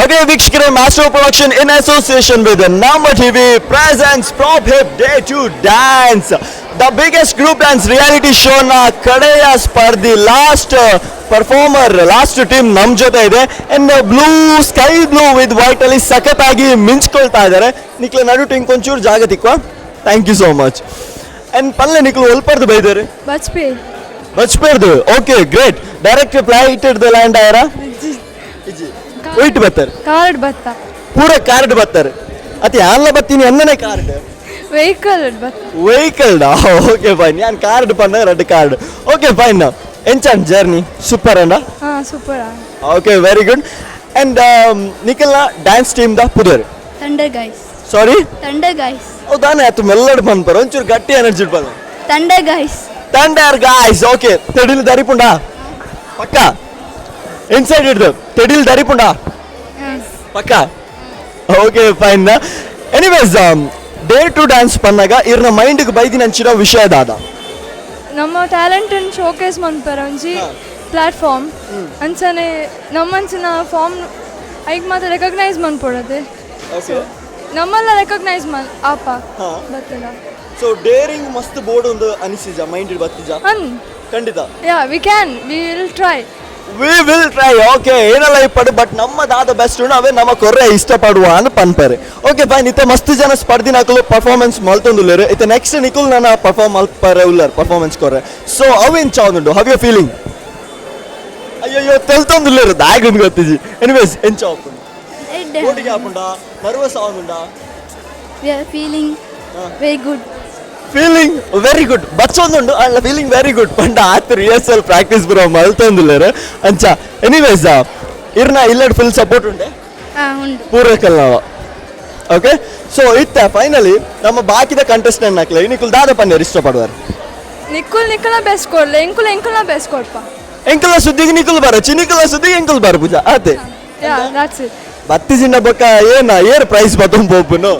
Okay, ವೀಕ್ಷಕರೇ, master production in association with Namma TV presents Prop Hip Day 2 Dance, the biggest group dance reality ಶೋನ ಕಡೆಯ ಸ್ಪರ್ಧಿ, last performer, last team ನಮ್ಮ ಜೊತೆ ಇದೆ. And blue, sky blue with white ಅಲ್ಲಿ ಸಖತ್ತಾಗಿ ಮಿಂಚ್ಕೊಳ್ತಾ ಇದ್ದಾರೆ. ನಿಕ್ಲ ನಡು team Konchur ಜಾಗ ತಿಕ್ವ. Thank you so much. And ಪಲ್ಲೆ ನಿಕ್ಲು ಒಲ್ಪರ್ದು ಬೈದಾರೆ? ಬಚ್ಪೆ. ಬಚ್ಪೇರ್ದು. Okay, great. Direct flight ಹಿಡ್ದು ಲ್ಯಾಂಡ್ ಆಯರ? ವೈಟ್ ಬರ್ತಾರೆ. ಕಾರ್ಡ್ ಬತ್ತ. ಪೂರ ಕಾರ್ಡ್ ಬರ್ತಾರೆ. ಅತಿ ಅಲ್ಲ ಬತ್ತೀನಿ ಅನ್ನನೇ ಕಾರ್ಡ್. ವೆಹಿಕಲ್ ಬತ್ತ. Vehicle. Okay fine. ಯಾನ್ ಕಾರ್ಡ್ ಪಂಡ red card. Okay fine. ಎಂಚಾನ್ journey super ಅಂಡ? ಹಾಂ, super. Okay, very good. And ನಿಖಲ್ನ dance team the ಪುದರ್? Thunder guys. Sorry? Thunder guys. ಹೌದಾನೆ, ಆತು ಮೆಲ್ಲಡ್ ಬಂದ್ಪರ ಒಂಚೂರು ಗಟ್ಟಿ ಎನರ್ಜಿ ಬಂದ. Thunder guys. Thunder guys. Okay, ತೆಡಿಲ್ ದರಿಪುಂಡ ಪಕ್ಕ ಇನ್ಸೈಡ್ ಹಿಡ್ದು ತೆಡಿಲ್ ದರಿಪುಂಡ ಪಕ್ಕ. Okay fine. Anyways, dare to dance ಪನ್ನಾಗ ಇರ್ನ ಮೈಂಡ್ಗೆ ಬೈದಿನಂಚಿನ ವಿಷಯ ದಾದ? ನಮ್ಮ ಟ್ಯಾಲೆಂಟನ್ನು ಶೋಕೇಸ್ ಮನ್ಪರ ಒಂಜಿ ಪ್ಲಾಟ್ಫಾರ್ಮ್ ಅಂಚನೆ ನಮ್ಮಂಚಿನ ಫಾರ್ಮ್ ಐಕ್ ಮಾತ್ರ ರೆಕಗ್ನೈಸ್ ಮನ್ಪೊಡದೆ. ಓಕೆ. ನಮ್ಮಲ್ಲ ರೆಕಗ್ನೈಸ್ ಮನ್ ಆಪ ಬತ್ತದ. ಸೊ ಡೇರಿಂಗ್ ಮಸ್ತ್ ಬೋರ್ಡ್ ಒಂದು ಅನಿಸಿಜ ಮೈಂಡ್ ಬತ್ತಿಜ? ಅನ್ ಖಂಡಿತ. Yeah, we can, we will try. We will try. Okay, ಏನಲ್ಲ ಇಪ್ಪಡು, ಬಟ್ ನಮ್ಮ ದಾದ ಬೆಸ್ಟ್ ಅವೇ ನಮ್ಮ ಕೊರ್ರೆ ಇಷ್ಟಪಡುವ ಅಂತ ಪನ್ಪರೆ. Okay fine. ಇತ್ತೆ ಮಸ್ತ್ ಜನ ಸ್ಪರ್ಧಿನಕಲು ಪರ್ಫಾರ್ಮೆನ್ಸ್ ಮಲ್ತೊಂದುಲ್ಲೆರ್. ಇತ್ತೆ ನೆಕ್ಸ್ಟ್ ನಿಕುಲ್ ನನ್ನ ಪರ್ಫಾರ್ಮ್ ಮಲ್ಪರೆ ಉಲ್ಲರ್, ಪರ್ಫಾರ್ಮೆನ್ಸ್ ಕೊರ್ರೆ. ಸೊ ಅವು ಎಂಚ ಉಂಡು? How you feeling? ಅಯ್ಯಯ್ಯೋ, ತೆಲ್ತೊಂದುಲ್ಲೆರ್ ದಾಗ್ ಗೊತ್ತಿಜಿ. ಎನಿವೇಸ್, ಎಂಚ ಆಪುಂಡು? ಓಟಿಗೆ ಆಪುಂಡ? ನರ್ವಸ್ ಆವುಂಡ? We are feeling very good. Feeling very good ಬಚ್ಚೊಂದುಂಡು ಅಲ್ಲ, ಫೀಲಿಂಗ್ ವೆರಿ ಗುಡ್ ಪಂಡ ಆತ್ ರಿಹರ್ಸಲ್ ಪ್ರಾಕ್ಟೀಸ್ ಬರೋ ಮಲ್ತೊಂದುಲ್ಲೆರ್ ಅಂಚ. ಎನಿವೇಸ್, ಇರ್ನ ಇಲ್ಲಡ್ ಫುಲ್ ಸಪೋರ್ಟ್ ಉಂಡೆ? ಹಾಂ, ಉಂಡು. ಪೂರ್ವಕಲ್ನವ. ಓಕೆ, ಸೊ ಇತ್ತ ಫೈನಲಿ ನಮ್ಮ ಬಾಕಿದ ಕಂಟೆಸ್ಟೆಂಟ್ ನಕ್ಲೆ ನಿಕುಲ್ ದಾದ ಪನ್ನೇರ್ ಇಷ್ಟಪಡುವರು? ನಿಕ್ಕುಲ್ ನಿಕ್ಕುಲ್ನ ಬೆಸ್ಟ್ ಕೊಡ್ಲೆ, ಎಂಕುಲ್ ಎಂಕುಲ್ನ ಬೆಸ್ಟ್ ಕೊಡ್ಪ. ಎಂಕುಲ ಸುದ್ದಿಗೆ ನಿಕುಲ್ ಬರ, ಚಿನಿಕುಲ ಸುದ್ದಿಗೆ ಎಂಕುಲ್ ಬರ ಪೂಜಾ ಆತೆ. ಯಾ, that's it. ಬತ್ತಿ ಜಿಂಡ ಬೊಕ್ಕ ಏನ ಏರ್ ಪ್ರೈಸ್ ಬತ್ತೊಂದು ಪೋಪುನು?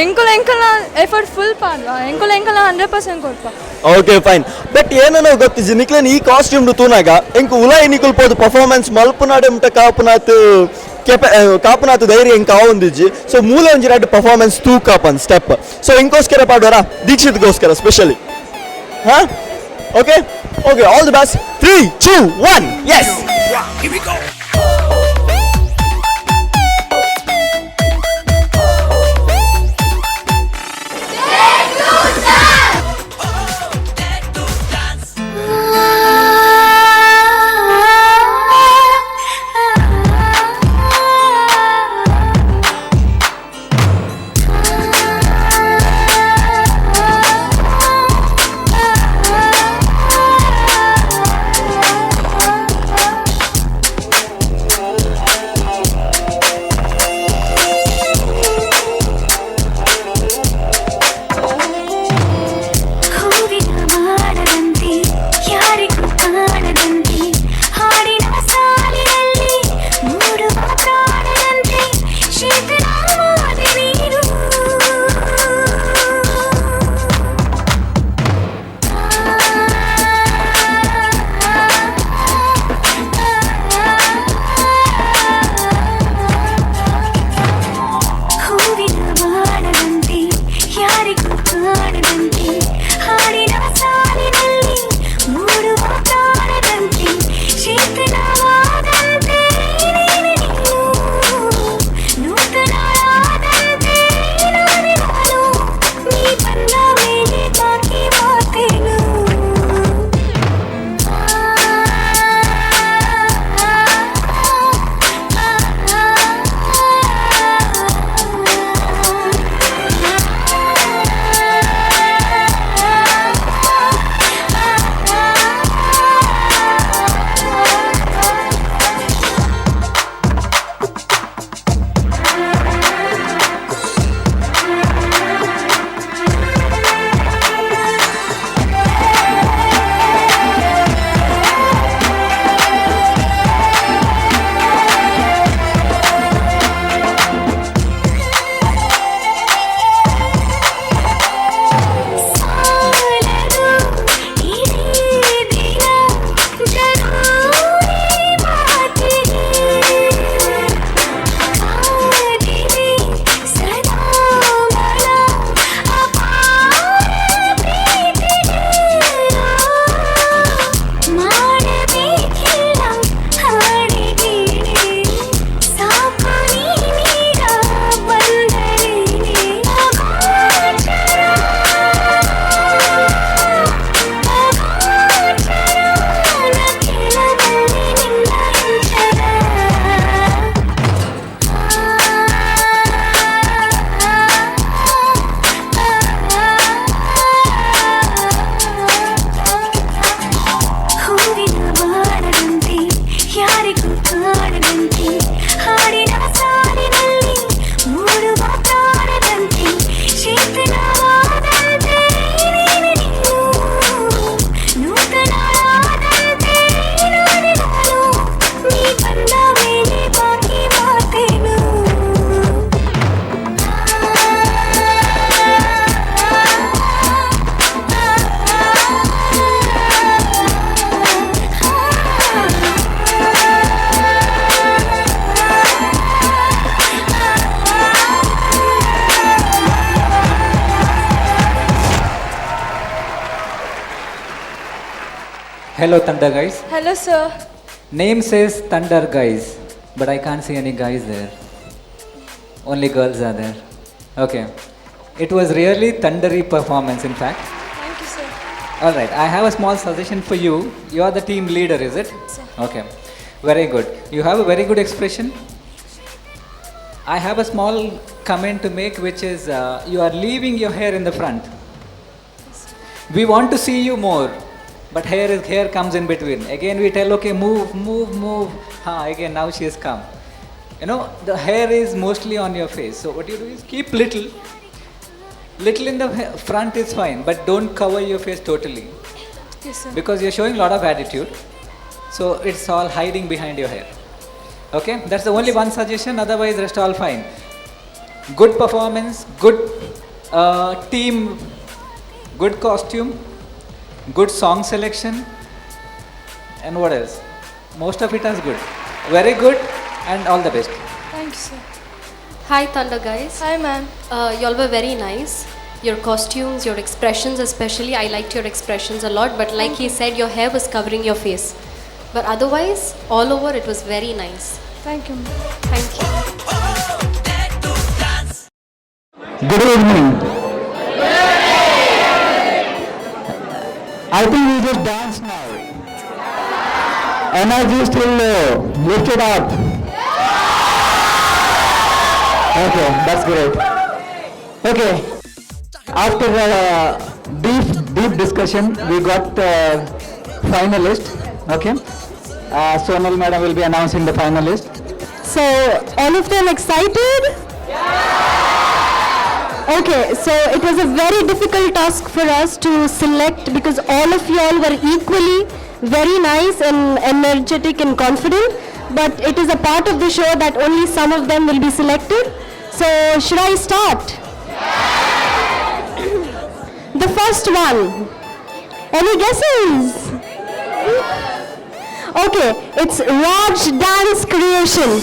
ಎಂಕುಲ್ ಎಂಕುಲ್ನ ಎಫರ್ಟ್ ಫುಲ್ ಪಾಡ್ವ, ಎಂಕುಲ್ ಎಂಕುಲ್ನ 100% ಕೊಡ್ಪ. Okay fine. ಬಟ್ ಏನೋ ಗೊತ್ತಿಜಿ, ನಿಕ್ಲೇನ್ ಈ ಕಾಸ್ಟ್ಯೂಮ್ ತೂನಾಗ ಎಂಕ್ ಉಲಾಯಿ ನಿಕುಲ್ ಪೋದು ಪರ್ಫಾರ್ಮೆನ್ಸ್ ಮಲ್ಪುನಾಡೆ ಮುಟ ಕಾಪುನಾತ್ ಕೆಪ ಕಾಪುನಾತ್ ಧೈರ್ಯ ಎಂಕ್ ಆವೊಂದಿಜ್ಜಿ. ಸೊ ಮೂಲ ಒಂಜಿ ರಡ್ಡ್ ಪರ್ಫಾರ್ಮೆನ್ಸ್ ತೂಕಾಪನ್ ಸ್ಟೆಪ್. ಸೊ ಎಂಕೋಸ್ಕರ ಪಾಡುವರಾ? ದೀಕ್ಷಿತ್ಗೋಸ್ಕರ ಸ್ಪೆಷಲಿ. ಹಾ, okay okay, all the best. 3 2 1, yes. Here we go. Hello, Thunder guys. Hello sir. Name says Thunder guys, but I can't see any guys there. Only girls are there. Okay. It was really thundery performance, in fact. Thank you sir. All right, I have a small suggestion for you. You are the team leader, is it? Sir. Okay, very good. You have a very good expression. I have a small comment to make, which is you are leaving your hair in the front. We want to see you more, but hair comes in between. Again we tell, okay, move, move, move. Ha, again now she has come. You know, the hair is mostly on your face. So what you do is keep little. Little in the front is fine, but don't cover your face totally. Yes, sir. Because you're showing a lot of attitude. So it's all hiding behind your hair. Okay, that's the only one suggestion, otherwise rest all fine. Good performance, good team, good costume, good song selection, and what else? Most of it is good. Very good and all the best. Thank you sir. Hi Thunder guys. Hi ma'am. You all were very nice. Your costumes, your expressions especially, I liked your expressions a lot, but like he said, your hair was covering your face. But otherwise, all over it was very nice. Thank you. Thank you. Good evening. I think we just dance now. Energy is still low. Lift it up. Okay, that's great. Okay. After a deep, deep discussion, we got finalist. Okay. Sonal madam will be announcing the finalist. So, all of them excited? Okay, so it was a very difficult task for us to select because all of you all were equally very nice and energetic and confident, but it is a part of the show that only some of them will be selected. So, should I start? The first one. Any guesses? Okay, it's Raj Dance Creation.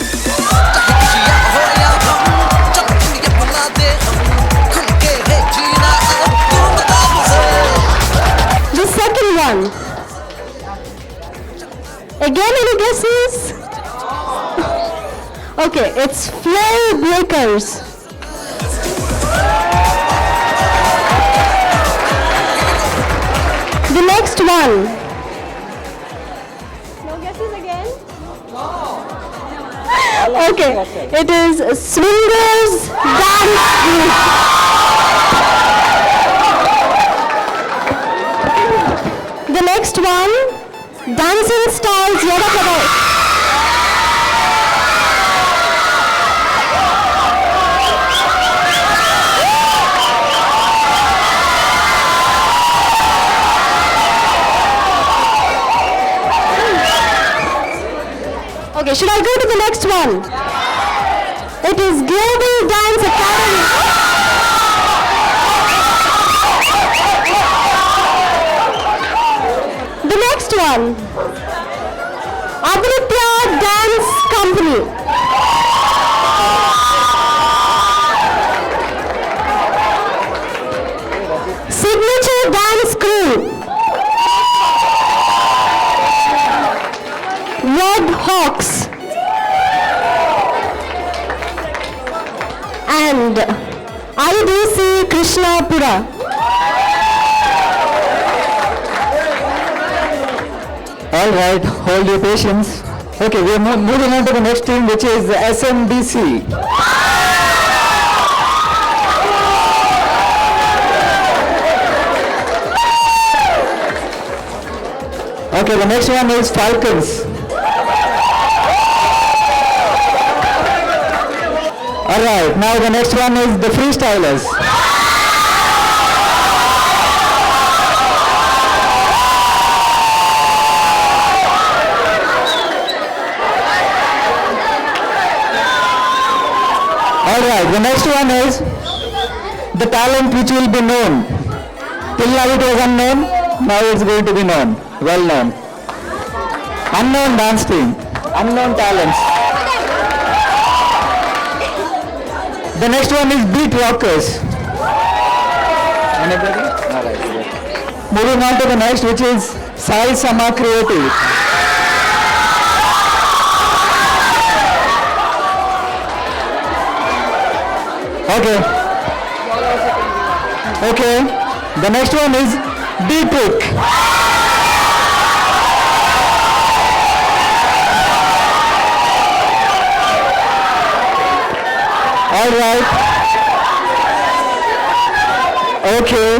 The second one. Again, any guesses? Okay, it's Flow Breakers. The next one. No guesses again? Okay, it is Swingers Dance Group. The next one, Dancing Stars Yadakaba. Okay, should I go to the next one? It is Global Dance Academy. The next one, Aditya Dance Company. Signature Dance Crew. Red Hawks. And IDC Krishnapura. All right, hold your patience. Okay, we are moving on to the next team, which is SMDC. Okay, the next one is Falcons. All right, now the next one is the Freestylers. All right, the next one is the talent which will be known. Till now it was unknown, now it's going to be known, well known. Unknown dance team, unknown talents. The next one is Beat Rockers. Anybody? All right. Moving on to the next, which is Sai Sama Creative. Okay. Okay. The next one is Deepak. All right. Okay.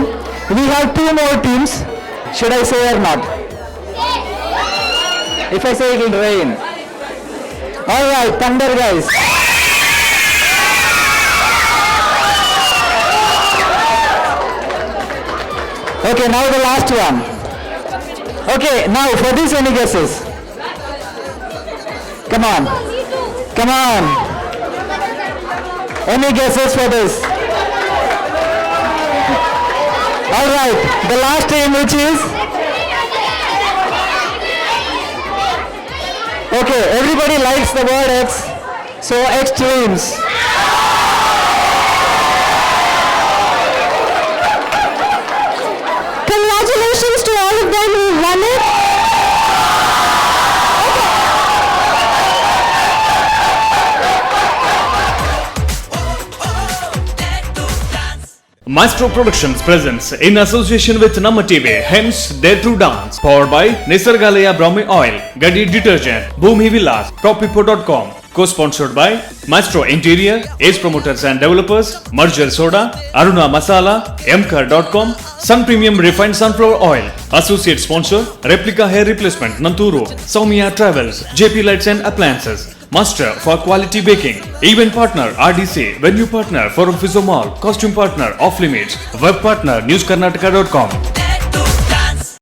We have two more teams. Should I say or not? If I say it will rain. All right, Thunder guys. Okay, now the last one. Okay, now for this, any guesses? Come on. Come on. Any guesses for this? All right, the last team, which is? Okay, everybody likes the word X, so Extremes. Congratulations to all of them who won it. Maestro Productions presents in association with Namma TV, Hems Dare to Dance, powered by Nisargalaya Brahmi Oil, Gadi Detergent, Bhumi Villas, PropPipo.com, co-sponsored by Maestro Interior, Ace Promoters and Developers, Merger Soda, Aruna Masala, Mkar.com, Sun Premium Refined Sunflower Oil, Associate Sponsor, Replica Hair Replacement, Nanturu, Soumya Travels, JP Lights and Appliances, Master for Quality Baking, Event Partner, RDC, Venue Partner, Forum Physio Mall, Costume Partner, Off Limits, Web Partner, NewsKarnataka.com.